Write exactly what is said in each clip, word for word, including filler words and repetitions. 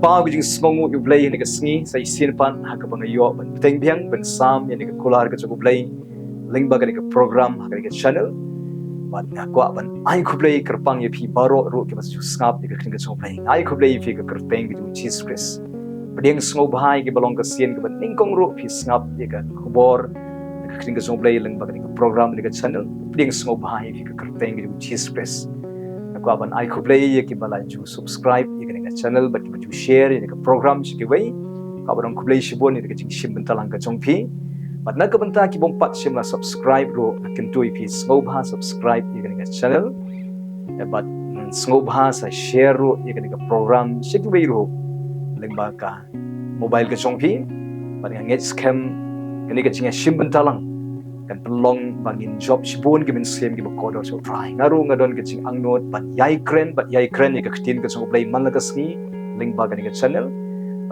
paw ka jingsngewnguh ïa U Blei ha kane ka sngi, sa shisien pat ha kaba nga ïoh ban bteng biang ban sam ïa kane ka kular ka jong U Blei lyngba kane ka program ha kane ka channel. Bad nga kwah ban ai khublei kyrpang ïa phi baroh ruh kiba ju sngap ïa ka ktien ka jong U Blei. Ai khublei ïa phi ha ka kyrteng ka jong U Jisu Khrist. Pdiang sngewbha ïa kiba long ka sien kaba nyngkong ruh phi sngap ïa ka khubor ha ka ktien ka jong U Blei lyngba kane ka program ha kane ka channel. Pdiang sngewbha ïa phi ha ka kyrteng ka jong U Jisu Khrist. Nga kwah ban ai khublei ïa kiba la ju subscribe ïa kane ka channel bad kiba ju share ïa kane ka program sha kiwei. Kwah ban ong khublei shibun ïa ka jingshim bynta lang ka jong phi. Bad na ka bynta kibym pat shym la subscribe ruh, nga kyntu ïa phi sngewbha subscribe ïa kane ka channel. Ïa bad, mm, sngewbha sa share ruh ïa kane ka program sha kiwei ruh lyngba ka mobile ka jong phi. Bad nga ngeit skhem kane ka jingïashim bynta lang kan pynlong ba ngin jop shibun ki mynsiem kiba kordor sha U Trai. Nga ruh nga don ka jingangnud ban ïai kren, bad ïai kren ïa ka ktien ka jong U Blei man la ka sngi lyngba kane ka channel.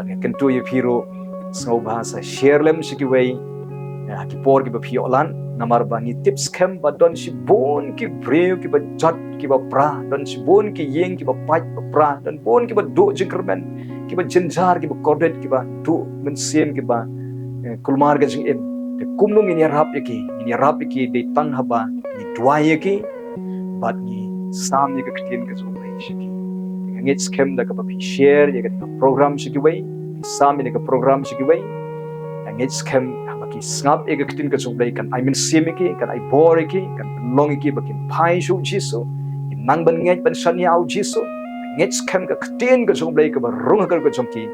Bad nga kyntu ïa phi ruh sngewbha sa share lem sha kiwei ha ki por kiba phi ïoh lad, namar ba ngi tip skhem ba don shibun ki briew kiba jot kiba pra, don shibun ki ïing kiba pait ba pra, don bun kiba duh jingkyrmen, kiba jynjar, kiba kordit, kiba duh mynsiem, kiba, eh, kulmar ka jingim. Te kumno ngin ïarap ïa ki? Ngin ïarap ïa ki dei tang haba ngi duwai ïa ki bad ngi sam ïa ka ktien ka jong U Blei sha ki. Nga ngeit skhem da kaba phi share ïa ka program sha kiwei, phi sam ïa ka program sha kiwei, nga ngeit skhem haba ki sngap ïa ka ktien ka jong U Blei kan ai mynsiem ïa ki, kan ai bor ïa ki, kan pynlong ïa ki ba kin phai sha U Jisu, kin nang ban ngeit ban shaniah ha U Jisu. Nga ngeit skhem ka ktien ka jong U Blei kaba rung ha ka jong ki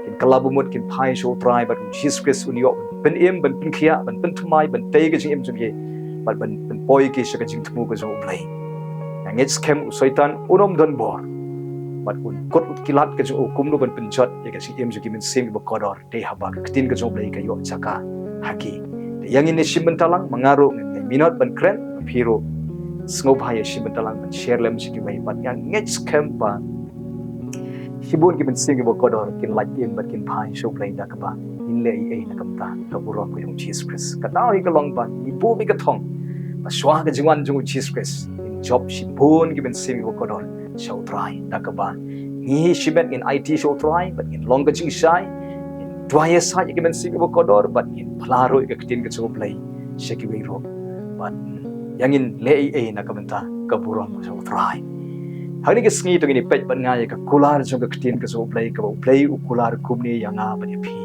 kin kylla bamut, kin phai sha U Trai bad U Jisu Khrist un ïoh ban pynim, ban pynkhiah, ban pynthymmai, ban tei ka jingim jong ki bad ban pynpoi ki sha ka jingthmu ka jong U Blei. Nga ngeit skhem u Soitan un ym don bor bad un kut ki lad ka jong u kumno ban pynjot ïa ka jingim jong ki mynsiem kiba kordor. Te haba ka ktien ka jong U Blei ka ïoh jaka ha ki. Te ïa ngin ïashim bynta lang, ma nga ruh ngan ïai minot ban kren, phi ruh sngewbha ïashim bynta lang ban share lem sha kiwei bad nga ngeit skhem ba shibun ki mynsiem kiba kordor kin lait im bad kin phai sha U Blei da kaba ngin leh ei ei na ka bynta ka burom ka jong U Jisu Khrist. Ka daw hi ka long ba ngi buh beit ka thong ba shuwa ka jingwan jong U Jisu Khrist ngin jop shibun ki mynsiem kiba kordor sha U Trai da kaba ngi shimet ngin aiti sha U Trai bad ngin long ka jingshai, ngin duwai ïasaid ïa ki mynsiem kiba kordor bad ngin phla ruh ïa ka ktien ka jong U Blei sha kiwei ruh. Bad ïa ngin leh ei ei na ka bynta ka burom ka jong U Trai. Ha kane ka sngi to ngin ïa peit bad nga ïa ka kular jong ka ktien ka jong U Blei kaba U Blei u kular kumne ïa nga bad ïa phi.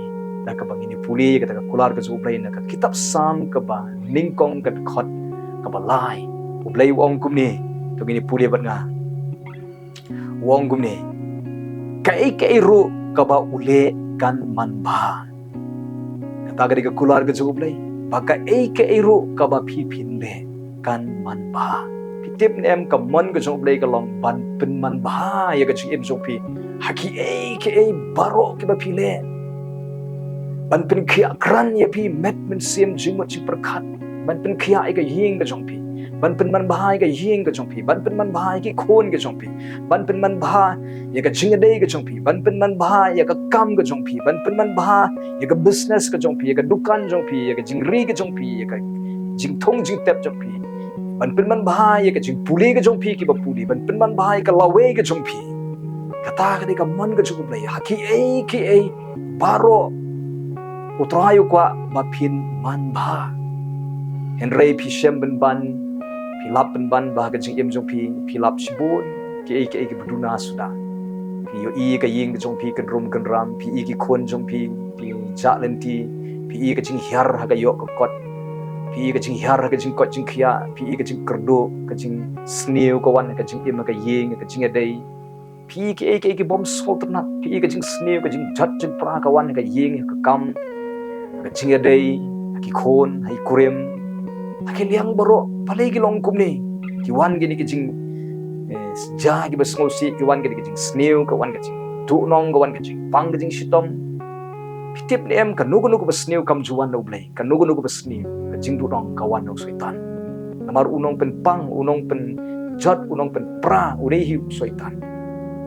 Da kaba ngin ïa pule ïa kata ka kular ka jong U Blei na ka kitab Salm kaba nyngkong ka dkhot kaba lai. U Blei u ong kumne, to ngin ïa pule bad nga. U ong kumne, kaei kaei ruh kaba u leh kan manbha. Kata ka dei ka kular ka jong U Blei ba kaei kaei ruh kaba phi phin leh kan manbha. Phi tip ne em, ka mon ka jong U Blei ka long ban pynmanbha ïa ka jingim jong phi ha kiei kiei baroh kiba phi leh. Ban pynkhiah krat ïa phi met mynsiem jingmut jingpyrkhat. Ban pynkhiah ïa ka ïing ka jong phi. Ban pynmanbha ïa ka ïing ka jong phi. Ban pynmanbha ïa ki khun ka jong phi. Ban pynmanbha ïa ka jingïadei ka jong phi. Ban pynmanbha ïa ka kam ka jong phi. Ban pynmanbha ïa ka business ka jong phi, ïa ka dukan jong phi, ïa ka jingri ka jong phi, ïa ka jingthung jingtep jong phi. Ban pynmanbha ïa ka jingpule ka jong phi kiba pule. Ban pynmanbha ïa ka lawei ka jong phi. Kata ka dei ka mon ka jong U Blei ha kiei kiei baroh. U Trai u kwah ba phin manbha. Hynrei phi shem pynban, phi lap pynban ba ka jingim jong phi, phi lap shibun kiei kiei kiba duna suda. Phi ïohi ka ïing ka jong phi kynrum kynram, phi i ki khun jong phi, phi jah lynti, phi i ka jinghiar ha ka ïoh ka kot, phi i ka jinghiar ha ka jingkoit jingkhiah, phi i ka jingkyrduh, ka jingsniew ka wan ha ka jingim ha ka ïing, ha ka jingïadei. Phi i kiei kiei kibym sngewtynnat, phi i ka jingsniew, ka jingjot jingpra ka wan ha ka ïing, ha ka kam, ha ka jingïadei, ha ki khun, ha i kurim, ha ki liang baroh, balei ki long kumne? Ki wan kine ki jing, eh, jia kiba sngewsih, ki wan kine ki jingsniew, ka wan ka jingduhnong, ka wan ka jingpang, ka jingshitom. Phi tip ne em, kano kano kaba sniew kam ju wan na U Blei, kano kano kaba sniew, ka jingduhnong ka wan na u Soitan. Namar u nongpynpang, u nongpynjot, u nongpynpra, u dei hi u Soitan.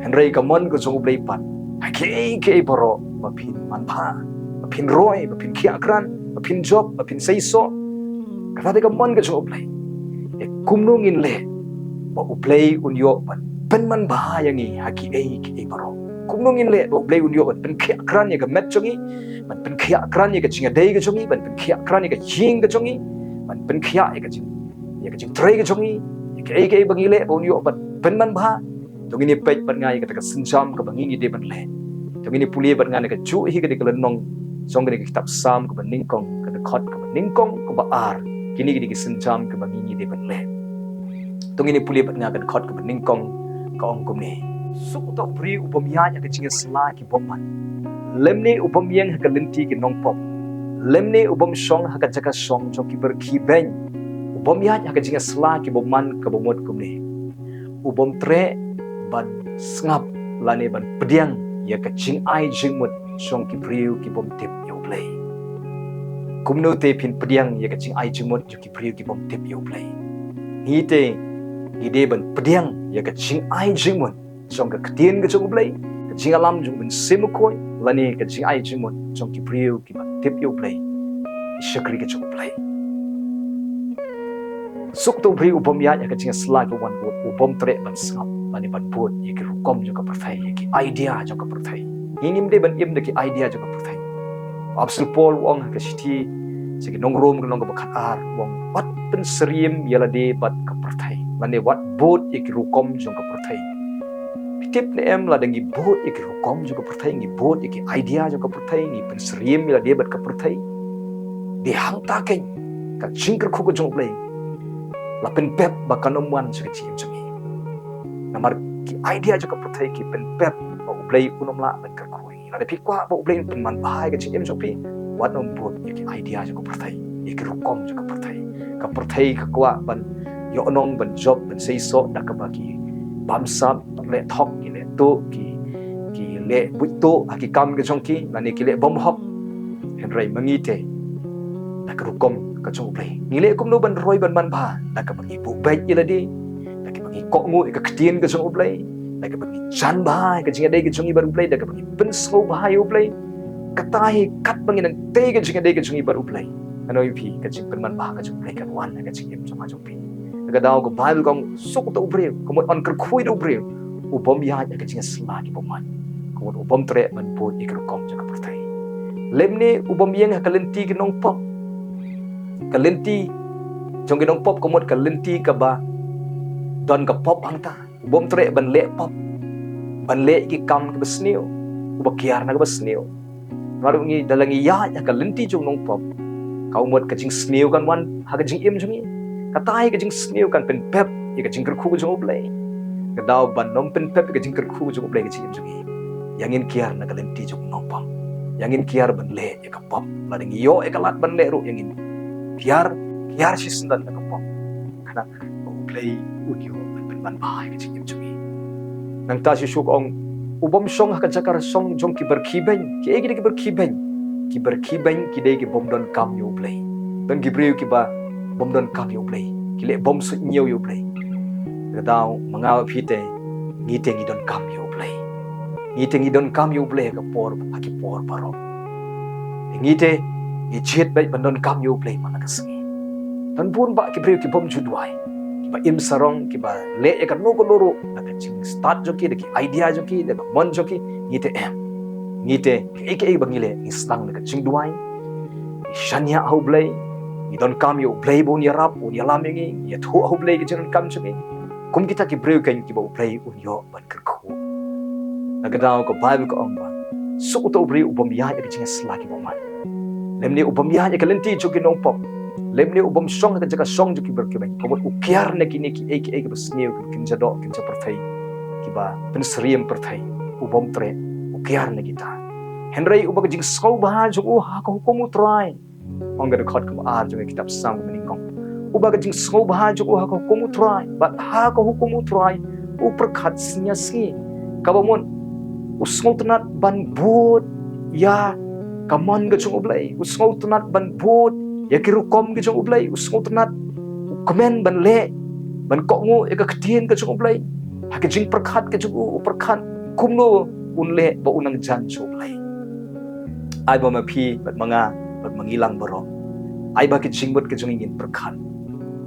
Hynrei ka mon ka jong U Blei pat ha kiei kiei baroh ba phin manbha, ba phin roi, ba phin khiah krat, ba phin jop, ba phin seisoh. Kata dei ka mon ka jong U Blei. Te kumno ngin leh ba U Blei un ïoh ban pynmanbha ïa ngi ha kiei kiei baroh? Kumno ngin leh ba U Blei un ïoh ban pynkhiah krat ïa ka met jong ngi, ban pynkhiah krat ïa ka jingïadei ka jong ngi, ban pynkhiah krat ïa ka ïing ka jong ngi, ban pynkhiah ïa ka jing, ïa ka jingtrei ka jong ngi, ïa kaei kaei ba ngi leh ba un ïoh ban pynman bha. To ngin ïa peit bad nga ïa kata ka sienjam kaba ngi ngi dei ban leh. To ngin ïa pule bad nga na kajuh hi ka dei ka lynnong jong ka dei ka kitab Salm kaba nyngkong, ka dkhot kaba nyngkong, kaba ar. Kine ki dei ki sienjam kaba ngi ngi dei ban leh. To ngin ïa pule bad nga ka dkhot kaba nyngkong, ka ong kumne: Suk uta u briew u bym ïaid ha ka jingïasylla ki bymman, lymne u bym ïeng ha ka lynti ki nongpop, lymne u bym shong ha ka jaka shong jong ki byrkhiew beiñ, u bym ïaid ha ka jingïasylla ki bymman kaba mut kumne: U bym treh ban sngap lane ban pdiang ïa ka jingai jingmut jong ki briew ki bym tip ïa U Blei. Kumno te phin pdiang ïa ka jingai jingmut jong ki briew ki bym tip ïa U Blei? Ngi te ngi dei ban pdiang ïa ka jingai jingmut jong ka ktien ka jong U Blei, ka jingïalam jong U Mynsiem Bakhuid, lane ka jingai jingmut jong ki briew ki bym tip ïa U Blei, ki shakri ka jong U Blei. Suk uta u briew u bym ïaid ha ka jingïasylla ki bymman, u bym treh ban sngap lane ban bud ïa ki rukom jong ka pyrthei, ïa ki idea jong ka pyrthei. Ngi ngim dei ban im da ki idea jong ka pyrthei. Apostol Paul u ong ha ka shithi sha ki nong Rom ka lynnong kaba khatar, u ong: Wat pynsyriem ïa lade bad ka pyrthei, lane wat bud ïa ki rukom jong ka pyrthei. Phi tip ne em, lada ngi bud ïa ki rukom jong ka pyrthei, ngi bud ïa ki idea jong ka pyrthei, ngi pynsyriem ïa lade bad ka pyrthei, dei hangta keiñ ka jingkyrkhu ka jong U Blei la pynpep ba kan ym wan sha ka jingim jong ngi. Namar ki idea jong ka pyrthei ki pynpep ba U Blei un ym lah ban kyrkhu ïa ngi. Lada phi kwah ba U Blei un pynman bha ïa ka jingim jong phi, wat nym bud ïa ki idea jong ka pyrthei, ïa ki rukom jong ka pyrthei. Ka pyrthei ka kwah ban ïohnong, ban jop, ban seisoh da kaba ki bamsap, leh thok, ki leh tuh, ki, ki leh buit tuh ha ki kam ka jong ki, lane ki leh bymhok. Hynrei ma ngi te, da ka rukom ka jong U Blei, ngi leh kumno ban roi ban man bha? Da kaba ngi buh beit ïa lade, da kaba ngi kohnguh ïa ka ktien ka jong U Blei, da kaba ngi jan bha ïa ka jingïadei ka jong ngi bad U Blei, da kaba ngi pynsngewbha ïa U Blei. Kata hi katba ngi nang tei ka jingïadei ka jong ngi bad U Blei, nga ong ïa phi, ka jingpynman bha ka jong U Blei kan wan ha ka jingim jong nga jong phi. Ka daw ka Baibl ka ong: Suk uta u briew, ka mut yn kyrkhu ïa u briew u bym ïaid ha ka jingïasylla ki bymman, ka mut u bym treh ban bud ïa ki rukom jong ka pyrthei, lymne u bym ïeng ha ka lynti ki nongpop. Ka lynti jong ki nongpop ka mut ka lynti kaba don ka pop hangta. U bym treh ban leh pop, ban leh ki kam kiba sniew, uba kiar na kaba sniew. Namar ngi, da la ngi ïaid ha ka lynti jong u nongpop, ka mut ka jingsniew kan wan ha ka jingim jong ngi. Kata hi ka jingsniew kan pynpep ïa ka jingkyrkhu jong U Blei. Ka daw ban nym pynpep ïa ka jingkyrkhu jong U Blei ha ka jingim jong ngi, ïa ngin kiar na ka lynti jong u nongpop, ïa ngin kiar ban leh ïa ka pop. Lada ngi ïoh ïa ka lad ban leh ruh, ïa ngin kiar, kiar shisyndon na ka pop, khnang ba U Blei un ïoh ban pynman bha ïa ka jingim jong ngi. Nangta shuh shuh ka ong: U bym shong ha ka jaka shong jong ki byrkhiew beiñ. Kiei ki dei ki byrkhiew beiñ? Ki byrkhiew beiñ ki dei ki bym donkam ïa U Blei. Don ki briew kiba bym donkam ïa U Blei, ki leh bym suidñiew ïa U Blei. Ka daw ma nga bad phi te, ngi te ngi donkam ïa U Blei. Ngi te ngi donkam ïa U Blei ha ka por, ha ki por baroh. Ngi te ngi jied beit ban donkam ïa U Blei man la ka sngi. Don bun bah ki briew ki bym ju duwai, kiba im sarong, kiba leh ïa kano kano ruh da ka jingstad jong ki, da ki idea jong ki, da ka mon jong ki. Ngi te em. Ngi te, kiei kiei ba ngi leh, ngi sdang da ka jingduwai, ngi shaniah ha U Blei, ngi donkam ïa U Blei ba un ïarap, un ïalam ïa ngi, ngi ïathuh ha U Blei ka jingdonkam jong ngi. Kum kita ki briew keiñ kiba U Blei un ïoh ban kyrkhu. Na ka daw ka Baibl ka ong ba: Suk uta u briew u bym ïaid ha ka jingïasylla ki bymman, lymne u bym ïaid ha ka lynti jong ki nongpop, lymne u bym shong ha ka jaka shong jong ki byrkhiew beiñ. Ka mut u kiar na kine kiei kiei kiba sniew, kiba kynja doh kynja pyrthei, kiba pynsyriem pyrthei. U bym treh, u kiar na kita. Hynrei uba ka jingsngewbha jong u ha ka hukum U Trai, ong ka dkhot kaba ar jong ka kitab Salm kaba nyngkong. Uba ka jingsngewbha jong u ha ka hukum U Trai, bad ha ka hukum U Trai u pyrkhat sngi ar sngi. Kaba mut, u sngewtynnat ban bud ïa ka mon ka jong U Blei, u sngewtynnat ban bud ïa ki rukom ki jong U Blei, u sngewtynnat, u kmen ban leh, ban kohnguh ïa ka ktien ka jong U Blei. Ha ka jingpyrkhat ka jong u, u pyrkhat kumno un leh ba un nang jan sha U Blei. Ai ba ma phi bad ma nga bad ma ngi lang baroh, ai ba ka jingmut ka jong ngi ngin pyrkhat,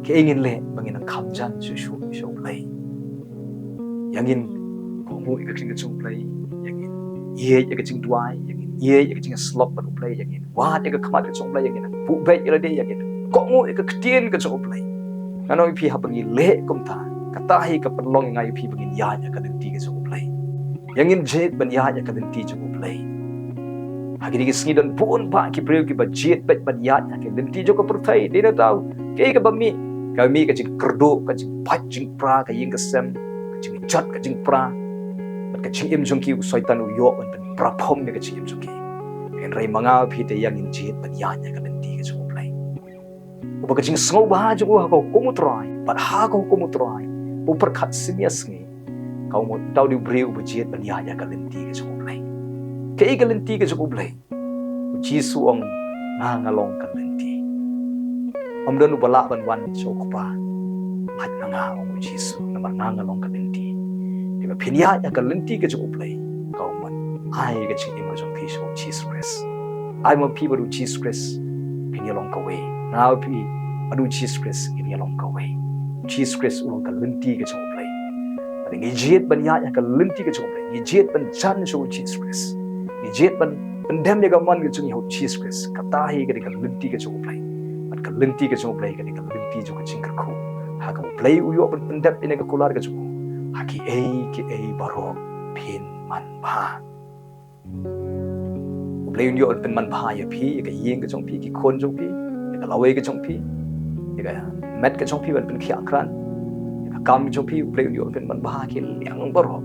kaei ngin leh ba ngin nang kham jan shuh shuh sha U Blei. Ïa ngin kohnguh ïa ka ktien ka jong U Blei, ïa ngin ïeit ïa ka jingduwai, ïa ngin ïeit ïa ka jingïasyllok bad U Blei, ïa ngin wad ïa ka khmat ka jong U Blei, ïa ngin buh beit ïa lade, ïa ngin kohnguh ïa ka ktien ka jong U Blei. Nga ong ïa phi, haba ngi leh kumta, kata hi ka pynlong ïa nga ïa phi ba ngin ïaid ha ka lynti ka jong U Blei. Ïa ngin jied ban ïaid ha ka lynti jong U Blei. Ha kine ki sngi don bun bah ki briew kiba jied beit ban ïaid ha ka lynti jong ka pyrthei. Dei na daw kaei kaba mih? Ka mih ka jingkyrduh, ka jingpait jingpra, ka ïing ka sem, ka jingjot ka jingpra. Bad ka jingim jong ki, u Soitan u ïoh ban pynpra phom ïa ka jingim jong ki. Hynrei ma nga phi te, ïa ngin jied ban ïaid ha ka lynti ka jong U Blei. Uba ka jingsngewbha jong u ha ka hukum U Trai bad ha ka hukum U Trai u pyrkhat synñia sngi, ka u mut uta u dei u briew uba jied ban ïaid ha ka lynti ka jong U Blei. Kaei ka lynti ka jong U Blei? U Jisu u ong, nga nga long ka lynti. Ym don uba lah ban wan sha U Kpa hynrei ma nga, ong U Jisu, namar nga nga long ka lynti. Te ba phin ïaid ha ka lynti ka jong U Blei, ka u mut ai ka jingim ka jong phi sha U Jisu Khrist. Ai ma phi bad U Jisu Khrist, phin ïa long kawei. Nga phi bad U Jisu Khrist ngin ïa long kawei. U Jisu Khrist u long ka lynti ka jong U Blei. Bad ngi jied ban ïaid ha ka lynti ka jong U Blei, ngi jied ban jan sha U Jisu Khrist, ngi jied ban pyndem ïa ka mon ka jong ngi ha U Jisu Khrist. Kata hi ka dei ka lynti ka jong U Blei. Bad ka lynti ka jong U Blei ka dei ka lynti jong ka jingkyrkhu. Ha ka U Blei u ïoh ban pyndep ïa ka kular ka jong u ha kiei kiei baroh phin manbha. U Blei un ïoh ban pynmanbha ïa phi, ïa ka ïing ka jong phi, ki khun jong phi, ïa ka lawei ka jong phi, ïa ka met ka jong phi ban pynkhiah krat, ïa ka kam jong phi, U Blei un ïoh ban pynmanbha ki liang baroh.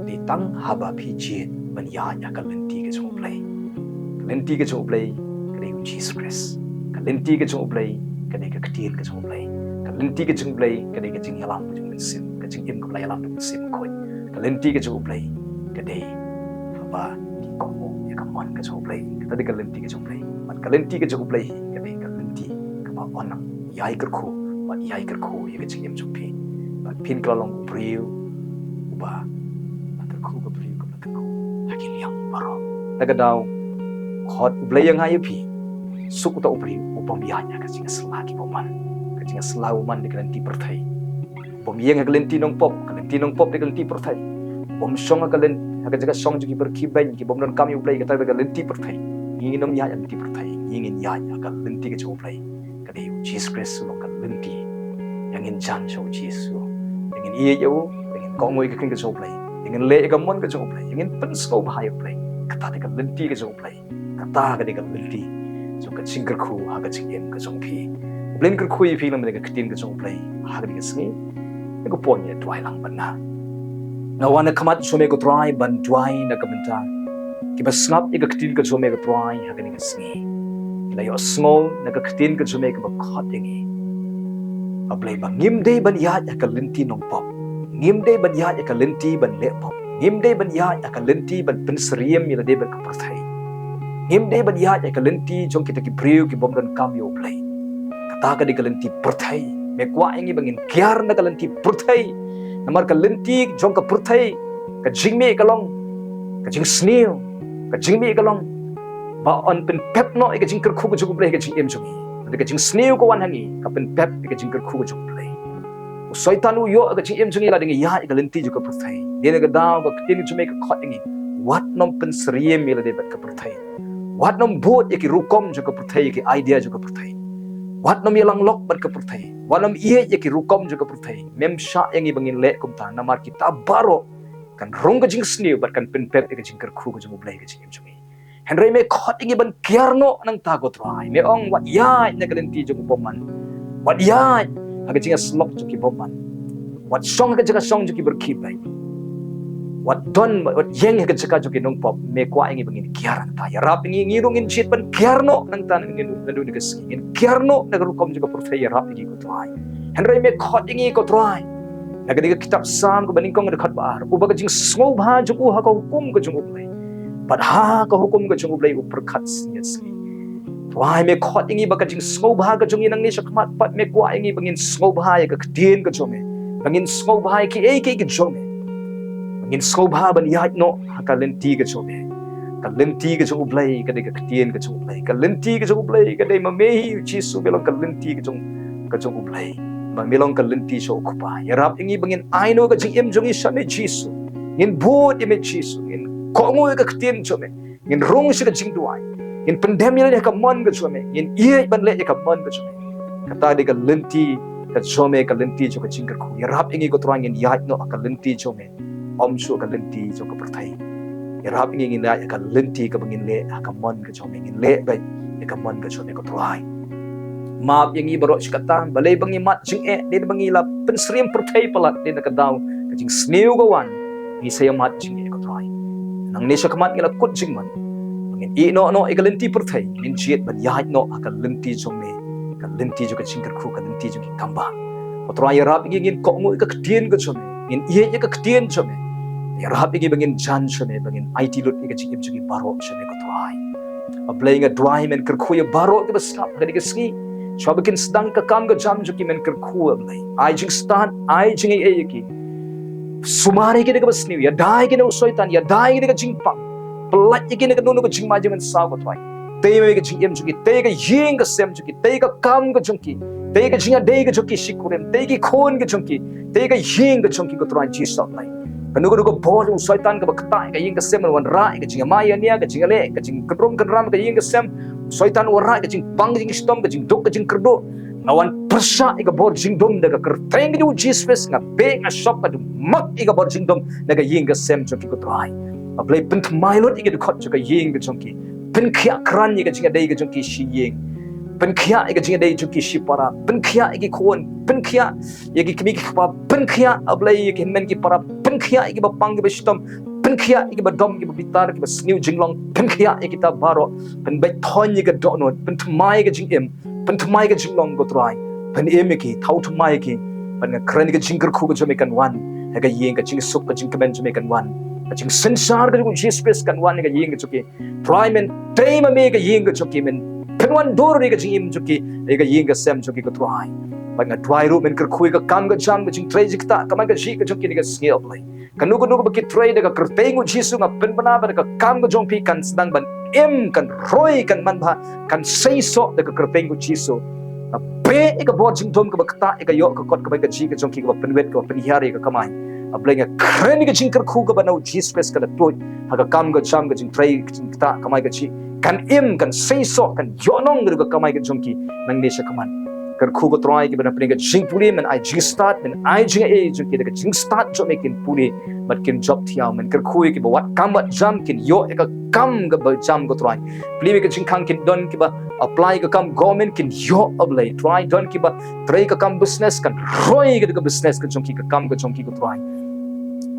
Dei tang haba phi jied ban ïaid ha ka lynti ka jong U Blei. Ka lynti ka jong U Blei ka dei U Jisu Khrist. Ka lynti ka jong U Blei ka dei ka ktien ka jong U Blei. Ka lynti ka jong U Blei ka dei ka jingïalam ka jong U Mynsiem, ka jingim kaba la ïalam da U Mynsiem Bakhuid. Ka lynti ka jong U Blei ka dei haba ki kohnguh ïa ka mon ka jong U Blei. Kata dei ka lynti ka jong U Blei. Bad ka lynti ka jong U Blei ka dei ka lynti kaba un nang ïai kyrkhu bad ïai kyrkhu ïa ka jingim jong phi. Bad phin kylla long u briew uba la kyrkhu, ka briew kaba la kyrkhu ha ki liang baroh. Na ka daw khot U Blei ïa nga ïa phi, suk uta u briew u bym ïaid ha ka jingïasylla ki bymman. Ka jingïasylla bymman dei ka lynti pyrthei. Bym ïeng ha ka lynti nongpop, ka lynti nongpop dei ka lynti pyrthei. Bym shong ha ka lyn, ha ka jaka shong jong ki byrkhibeiñ, ki bym donkam ïa U Blei, kata dei ka lynti pyrthei. Ngi ngin ym ïaid ha ka lynti pyrthei, ngi ngin ïaid ha ka lynti ka jong U Blei. Ka dei U Jisu Khrist u long ka lynti. Ïa ngin jan sha U Jisu, ïa ngin ïeit ïa u, ïa ngin kohnguh ïa ka ktien ka jong U Blei, ïa ngin leh ïa ka mon ka jong U Blei, ïa ngin pynsngewbha ïa U Blei. Kata dei ka lynti ka jong U Blei. Kata ka dei ka lynti jong ka jingkyrkhu ha ka jingim ka jong phi. U Blei un kyrkhu ïa phi lem bad ka ktien ka jong U Blei ha kane ka sngi. Nga kwah ïa duwai lang bad nga. Nga wan ha khmat jong me ko Trai ban duwai na ka bynta kiba sngap ïa ka ktien ka jong me ko Trai ha kane ka sngi. Ngi la ïohsngew na ka ktien ka jong me kaba khot ïa ngi, A Blei, ba ngim dei ban ïaid ha ka lynti nongpop. Ngim dei ban ïaid ha ka lynti ban leh pop. Ngim dei ban ïaid ha ka lynti ban pynsyriem ïa lade bad ka pyrthei. Ngim dei ban ïaid ha ka lynti jong kita ki briew ki bym donkam ïa U Blei. Kata ka dei ka lynti pyrthei. Me kwah ïa ngi ba ngin kiar na ka lynti pyrthei. Namar ka lynti jong ka pyrthei, ka jingmih ka long, ka jingsniew, ka jingmih ka long ba yn pynpep noh ïa ka jingkyrkhu ka jong U Blei ha ka jingim jong ngi. Lada ka jingsniew ka wan ha ngi, ka pynpep ïa ka jingkyrkhu ka jong U Blei. U Soitan u ïoh ha ka jingim jong ngi lada ngi ïaid ha ka lynti jong ka pyrthei. Dei na ka daw ka ktien jong me ka khot ïa ngi, wat nym pynsyriem ïa lade bad ka pyrthei. Wat nym bud ïa ki rukom jong ka pyrthei, ïa ki idea jong ka pyrthei. Wat nym ïalang lok bad ka pyrthei. Wat nym ïeit ïa ki rukom jong ka pyrthei. Mem shah ïa ngi ba ngin leh kumta, namar kita baroh kan rung ka jingsniew bad kan pynpep ïa ka jingkyrkhu ka jong U Blei ha ka jingim jong ngi. Hynrei me khot ïa ngi ban kiar noh nangta ko Trai. Me ong, wat ïaid na ka lynti jong u bymman. Wat ïaid ha ka jingïasyllok jong ki bymman. Wat shong ha ka jaka shong jong ki byrkhibeiñ. Wat don, wat ïeng ha ka jaka jong ki nongpop. Me kwah ïa ngi ba ngin kiar nangta. Ïarap ïa ngi, ngi ruh ngin jied ban kiar noh nangta, ngin, naduh kane ka sngi. Ngin kiar noh na ka rukom jong ka pyrthei, ïarap ïa ngi ko Trai. Hynrei me khot ïa ngi ko Trai. Na kane ka kitab Salm kaba nyngkong, ka dkhot ba ar, uba ka jingsngewbha jong u ha ka hukum ka jong U Blei, bad ha ka hukum ka jong U Blei u pyrkhat synñia sngi. Trai, me khot ïa ngi ba ka jingsngewbha ka jong ngi nangne shakhmat pat, me kwah ïa ngi ba ngin sngewbha ïa ka ktien ka jong me, ba ngin sngewbha ïa kiei kiei ki jong me, ba ngin sngewbha ban ïaid noh ha ka lynti ka jong me. Ka lynti ka jong U Blei ka dei ka ktien ka jong U Blei. Ka lynti ka jong U Blei ka dei ma me hi, U Jisu, me long ka lynti ka jong, ka jong U Blei. Ba me long ka lynti sha U Kpa. Ïarap ïa ngi ba ngin ai noh ka jingim jong ngi sha me Jisu. Ngin bud ïa me Jisu. Ngin kohnguh ïa ka ktien jong me, ngin rung sha ka jingduwai, ngin pyndem ïa lade ha ka mon ka jong me, ngin ïeit ban leh ïa ka mon ka jong me. Kata dei ka lynti ka jong me, ka lynti jong ka jingkyrkhu. Ïarap ïa ngi ko Trai ngin ïaid noh ha ka lynti jong me, ym shuh ka lynti jong ka pyrthei. Ïarap ïa ngi ngin leh ïa ka lynti kaba ngin leh ha ka mon ka jong me, ngin leh beit ïa ka mon ka jong me ko Trai. Map ïa ngi baroh shi katta, balei ba ngi mad jingeh, dei ba ngi la pynsyriem pyrthei palat, dei na ka daw ka jingsniew ka wan, ngi sa ïa mad jingeh ko Trai. Nangne sha khmat ngi la kut jingmut ba ngin ïeh noh noh ïa ka lynti pyrthei, ngin jied ban ïaid noh ha ka lynti jong me, ka lynti jong ka jingkyrkhu, ka lynti jong ki kambah. Ko Trai ïarap ïa ngi ngin kohnguh ïa ka ktien ka jong me, ngin ïeit ïa ka ktien jong me. Ïarap ïa ngi ba ngin jan sha me, ba ngin aiti lut ïa ka jingim jong ngi baroh sha me ko Trai. A Blei nga duwai men kyrkhu ïa baroh kiba sngap ha kane ka sngi. Shuwa ba kin sdang ka kam ka jam jong ki men kyrkhu A Blei, ai jingstad, ai jingaiei ïa ki. Sumar ïa ki da kaba sniew, ïada ïa ki na u Soitan, ïada ïa ki da ka jingpang. Pyllait ïa ki na kano kano ka jingma jingmynsaw ko Trai. Tei me ka jingim jong ki, tei ka ïing ka sem jong ki, tei ka kam ka jong ki, tei ka jingïadei ka jong ki shi kurim, tei ki khun ka jong ki, tei ka ïing ka jong ki ko Trai Jisu A Blei. Kano kano ka bor u Soitan kaba ktah ïa ka ïing ka sem, wanrah ïa ka jingïamai ïania, ka jingïaleh, ka jingkynrum kynram ka ïing ka sem. Soitan wanrah ïa ka jingpang ka jingshitom, ka jingduk ka jingkyrduh. Nga wan pyrshah ïa ka bor jingdum da ka kyrteng ka jong u Jisu Khrist, nga beh nga shop, nga dum mak ïa ka bor jingdum da ka ïing ka sem jong ki ko Trai. A Blei pynthymmai lut ïa ki dkhot jong ka ïing ka jong ki. Pynkhiah krat ïa ka jingïadei ka jong ki shi ïing. Pynkhiah ïa ka jingïadei jong ki shi para. Pynkhiah ïa ki khun. Pynkhiah ïa ki kmie ki kpa. Pynkhiah A Blei ïa ki hynmen ki para. Pynkhiah ïa kiba pang kiba shitom. Pynkhiah ïa kiba dom kiba bitar kiba sniew jinglong. Pynkhiah ïa kita baroh. Pynbeit thoiñ ïa ka dohnud. Pynthymmai ïa ka jingim. Pynthymmai ka jinglong ko Trai. Pynim ïa ki, thaw thymmai ïa ki. Bad nga kren ïa ka jingkyrkhu ka jong me kan wan ha ka ïing, ka jingsuk ka jingkmen jong me kan wan. Ka jingsynshar ka jong u Jisu Khrist kan wan ha ka ïing ka jong ki. Trai men tei ma me ka ïing ka jong ki, men pynwandur ïa ka jingim jong ki, ïa ka ïing ka sem jong ki ko Trai. Bad nga duwai ruh men kyrkhu ïa ka kam ka jam, ka jingtrei jingktah, ka kamai kajih ka jong ki ha kane ka sngi A Blei. Kano kano kaba ki trei da ka kyrteng u Jisu nga pynbna ba da ka kam ka jong phi kan sdang ban im, kan roi, kan manbha, kan seisoh da ka kyrteng u Jisu. Nga beh ïa ka bor jingdum kaba ktah ïa ka ïoh ka kot, ka kamai kajih ka jong ki, kaba pynwit, kaba pynhiar ïa ka kamai. A Blei nga kren ïa ka jingkyrkhu kaba na u Jisu Khrist ka la tuid ha ka kam ka jam, ka jingtrei, ka jingktah, ka kamai kajih. Kan im, kan seisoh, kan ïohnong ruh ka kamai ka jong ki nangne sha khmat. Kyrkhu ko Trai kiba na pdeng ka jingpule, men ai jingstad, men ai jingaiei jong ki da ka jingstad jong me kin pule bad kin jop thiaw. Men kyrkhu ïa kiba wad kam wad jam kin ïoh ïa ka kam kaba jam ko Trai. Plie ïa ka jingkhang kin don kiba apply ka kam government kin ïoh A Blei. Trai don kiba trei ka kam business kan roi ka da ka business ka jong ki, ka kam ka jong ki ko Trai.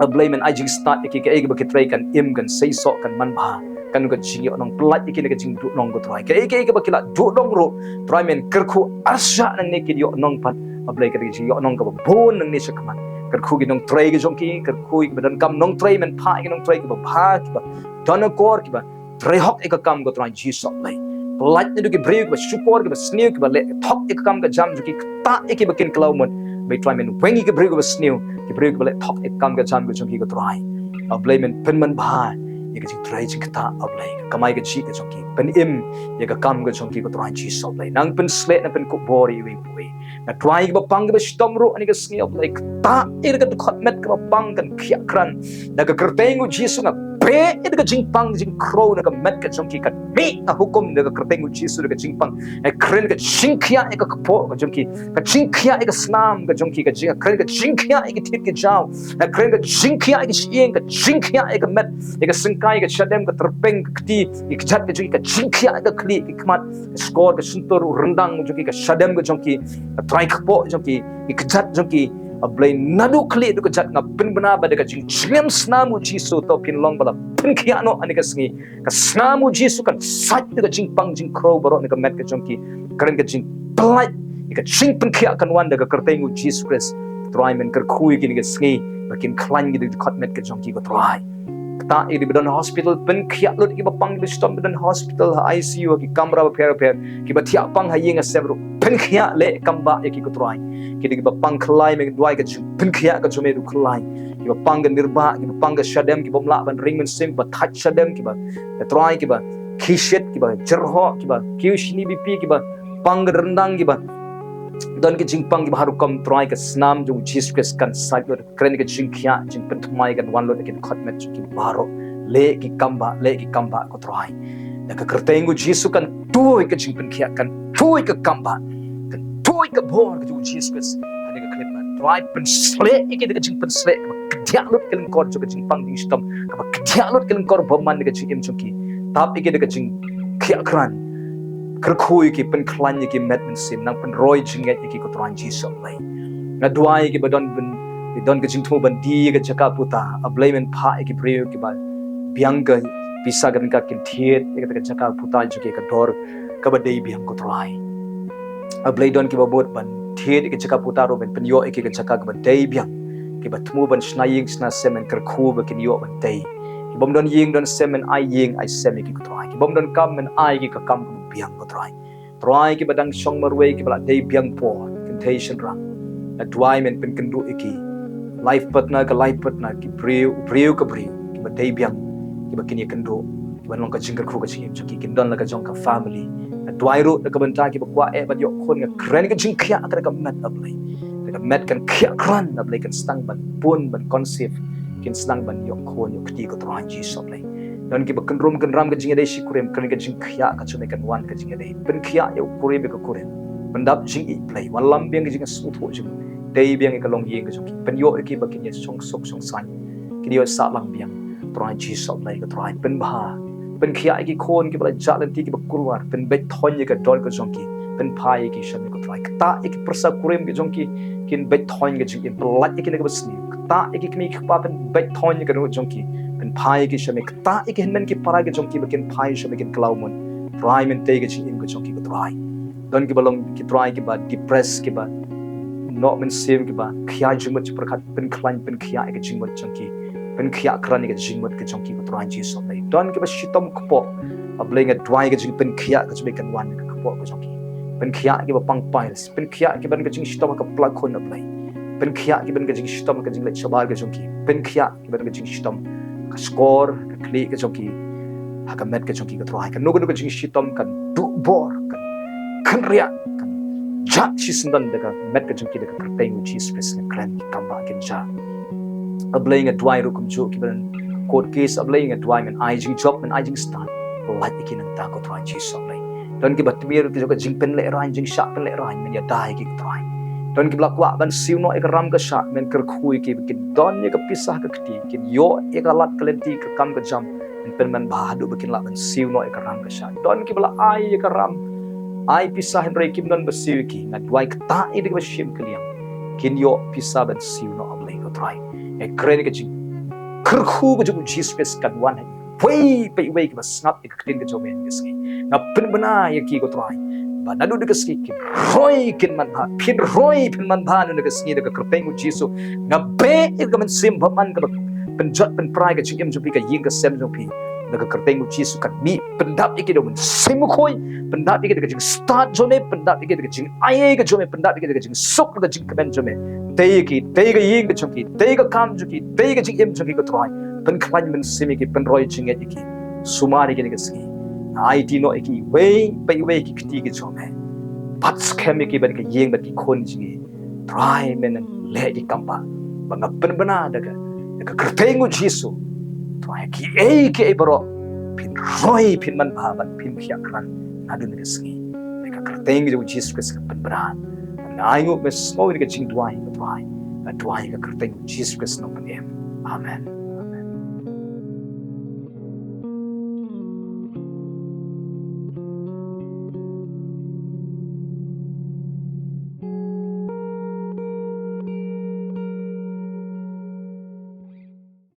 A Blei men ai jingstad ïa ki, kaei kaba ki trei kan im, kan seisoh, kan manbha. Kan ka jingïohnong, pyllait ïa ki na ka jingduhnong ko Trai. Kaei kaei kaba ki la duhnong ruh Trai men kyrkhu arshah nangne kin ïohnong pat A Blei, ka da ka jingïohnong kaba bun nangne sha khmat. Kyrkhu ki nongtrei ka jong ki, kyrkhu ïa kiba donkam nongtrei, men phah ïa ki nongtrei kiba bha, kiba don akor, kiba trei hok ïa ka kam ko Trai Jisu A Blei. Pyllait naduh ki briew kiba shukor, kiba sniew, kiba leh thok ïa ka kam ka jam jong ki, ktah ïa kiba kin khlaw mut. Bad Trai men weng ïa ki briew kiba sniew, ki briew kiba leh thok ïa ka kam ka jam ka jong ki ko Trai. A Blei men pynmanbha ïa ka jingtrei jingktah A Blei, ka kamai kajih ka jong ki. Pynim ïa ka kam ka jong ki ko Trai Jisu A Blei. Nang pynshlei, nang pynkup bor ïa iwei pa iwei. Nga duwai ïa kiba pang kiba shitom ruh ha kane ka sngi A Blei, ktah ïa ka dkhot met kaba pang kan khiah krat da ka kyrteng u Jisu. Nga beh ïa ka jingpang jingkhrew na ka met ka jong ki, kan mih, nga hukum da ka kyrteng u Jisu da ka jingpang. Nga kren ka jingkhiah ïa ka kpoh ka jong ki, ka jingkhiah ïa ka snam ka jong ki, ka jing, nga kren ka jingkhiah ïa ki thied ki jaw, nga kren ka jingkhiah ïa ki shyieng, ka jingkhiah ïa ka met, ïa ka syngkai, ka shadem, ka tyrpeng, ka kti, ïa ka kjat ka jong ki, ka jingkhiah ïa ka khlieh, ka khmat, ka shkor, ka shyntur, u ryndang jong ki, ka shadem ka jong ki, ka trai kpoh jong ki, ïa ka kjat jong ki. A Blei naduh khlieh haduh kjat nga pynbna ba da ka jingshngem snam u Jisu to phin long ba la pynkhiah noh ha kane ka sngi. Ka snam u Jisu kan sait ïa ka jingpang jingkhrew baroh na ka met ka jong ki. Kren ka jingpyllait ïa ka jingpynkhiah kan wan da ka kyrteng u Jisu Khrist. Trai men kyrkhu ïa ki ha kane ka sngi ba kin khlaiñ ki da ka dkhot met ka jong ki ko Trai. Ktah ïa kiba don hospital, pynkhiah lut ïa kiba pang kiba shitom ba don hospital, ha I C U, ha ki kamra bapher bapher, kiba thiah pang ha ïing ha sem ruh, pynkhiah leh kam bah ïa ki ko Trai. Ki da kiba pang khlaiñ, men duwai ka jingpynkhiah ka jong me ruh khlaiñ. Kiba pang ka nirbah, kiba pang ka shadem, kiba ym lah ban ring mynsiem, kiba thait shadem, kiba, ko Trai, kiba khie shit, kiba jyrhoh, kiba kiew shini B P, kiba pang ka ryndang, kiba don ki jingpang kiba har rukom, Trai ka snam jong u Jisu Khrist kan sait lut. Kren ka jingkhiah, jingpynthymmai kan wan lut ha ki dkhot met jong ki baroh. Leh ki kam bah, leh ki kam bah ko Trai. Da ka kyrteng u Jisu kan tuid ka jingpynkhiah, kan tuid ka kam bah, kan tuid ka bor ka jong u Jisu Khrist. Hynrei ka khlem Trai pynsleh ïa ki da ka jingpynsleh kaba kdiah lut ka lyngkor jong ka jingpang jingshitom, kaba kdiah lut ka lyngkor bymman da ka jingim jong ki. Tap ïa ki da ka jingkhiah krat. Kyrkhu ïa ki, pynkhlaiñ ïa ki met mynsiem, nang pynroi jingngeit ïa ki ko Trai Jisu A Blei. Nga duwai ïa ki ba don ban, ki don ka jingthmu ban die ïa ka jaka puta, A Blei men phah ïa ki briew kiba biang ka pisa ka ryngkat kin thied ïa kata ka jaka puta jong ki ha ka dor kaba dei biang ko Trai. A Blei don kiba bud ban thied ïa ka jaka puta ruh men pynïoh ïa ki ka jaka kaba dei biang. Kiba thmu ban shna ïing shna sem men kyrkhu ba kin ïoh ban tei. Ki bym don ïing don sem men ai ïing ai sem ïa ki ko Trai. Ki bym don kam men ai ïa ki ka kam kaba biang ko Trai. Trai kiba dang shong marwei kiba la dei biang por, kynthei shynrang. Nga duwai men pynkynduh ïa ki. Life partner ka life partner, ki briew, briew ka briew, kiba dei biang, kiba kin ïakynduh, kiba long ka jingkyrkhu ka jingim jong ki, kin don la ka jong ka family. Nga duwai ruh na ka bynta kiba kwah eh ban ïoh khun, nga kren ka jingkhiah ka da ka met A Blei. Da ka met kan khiah krat A Blei, kan sdang ban pun, ban conceive, kin sdang ban ïoh khun, ïoh kti ko Trai Jisu A Blei. Don kiba kynrum kynram ka jingïadei shi kurim, kren ka jingkhiah ka jong me kan wan ka jingïadei. Pynkhiah ïa u kurim ïa ka kurim. Pyndap jingïeit Blei. Wallam biang ka jingsngewthuh jong me. Dei biang ïa ka longïing ka jong ki. Pynïoh ïa ki ba kin ïa shong suk shong saiñ. Kin ïoh sah lang biang. Trai Jisu A Blei ko Trai pynbha. Pynkhiah ïa ki khun kiba la jah lynti kiba kulwar. Pynbeit thoiñ ïa ka dor ka jong ki. Pynphai ïa ki sha me ko Trai. Ktah ïa ki pyrsa kurim ka jong ki. Kin beit thoiñ ka jingim. Pynlait ïa ki na kaba sniew. Ktah ïa ki kmie ki kpa, pynbeit thoiñ ïa ka dohnud jong ki. Pynphai ïa ki sha me. Ktah ïa ki hynmen ki para ka jong ki ba kin phai sha me kin khlaw mut. Trai men tei ka jingim ka jong ki ko Trai. Don kiba long ki Trai kiba depressed, kiba noh mynsiem, kiba khia jingmut jingpyrkhat, pynkhlaiñ pynkhiah ïa ka jingmut jong ki. Pynkhiah krat ïa ka jingmut ka jong ki ko Trai Jisu A Blei. Don kiba shitom kpoh, A Blei nga duwai ka jingpynkhiah ka jong me kan wan ka kpoh ka jong ki. Pynkhiah kiba pang piles, pynkhiah kiba ka jingshitom ka pla khun A Blei. Pynkhiah kiba ka jingshitom ka jingleit shabar ka jong ki. Pynkhiah kiba ka jingshitom ka shkor, ka khlieh ka jong ki. Ha ka met ka jong ki ko Trai. Kano kano ka jingshitom kan duh bor, kan kynriah, kan jah shisyndon da ka met ka jong ki da ka kyrteng u Jisu Khrist nga kren ki kam bah kin jah. A Blei nga duwai ruh kumjuh kiba don court case A Blei nga duwai men ai jingjop, men ai jingstad. Lait ïa ki nangta ko Trai Jisu A Blei. Don kiba tmir ki jong ka jingpynlehraiñ, jingshah pynlehraiñ, men ïada ïa ki ko Trai. Don kiba la kwah ban siew noh ïa ka ram ka shah, men kyrkhu ïa ki ba kin don ïa ka pisa ka kti, kin ïoh ïa ka lad ka lynti ka kam ka jam, men pynman bha haduh ba kin lah ban siew noh ïa ka ram ka shah. Don kiba la ai ïa ka ram, ai pisa hynrei kim don ba siew ïa ki, nga duwai ktah ïa ki da kaba shim ka liang. Kin ïoh pisa ban siew noh A Blei ko Trai. Nga kren ïa ka jingkyrkhu ka jong u Jisu Khrist kan wan ha iwei pa iwei kiba sngap ïa ka ktien ka jong me ha kane ka sngi. Nga pynbna ïa ki ko Trai. Ba naduh kane ka sngi kin roi kin manbha, phin roi phin manbha naduh kane ka sngi da ka kyrteng u Jisu. Nga beh ïa ka mynsiem bymman kaba pynjot pynpra ïa ka jingim jong phi, ka ïing ka sem jong phi. Da ka kyrteng u Jisu kan mih, pyndap ïa ki da u Mynsiem Bakhuid, pyndap ïa ki da ka jingstad jong me, pyndap ïa ki da ka jingai ka jong me, pyndap ïa ki da ka jingsuk da ka jingkmen jong me. Tei ïa ki, tei ka ïing ka jong ki, tei ka kam jong ki, tei ka jingim jong ki ko Trai. Pynkhlaiñ mynsiem ïa ki, pynroi jingngeit ïa ki. Sumar ïa ki ha kane ka sngi. Aiti noh ïa ki iwei pa iwei ki kti ki jong me. Bat skhem ïa ki bad ka ïing bad ki khun jong ki. Trai men leh ïa ki kam bah. Ba nga pynbna da ka, da ka kyrteng u Jisu. Trai kiei kiei baroh phin roi phin manbha bad phin khiah krat. Naduh kane ka sngi. Da ka kyrteng u Jisu Khrist nga pynbna. Nga ainguh me sngew ïa ka jingduwai ko Trai. Nga duwai ha ka kyrteng u Jisu Khrist nongpynim. Amen.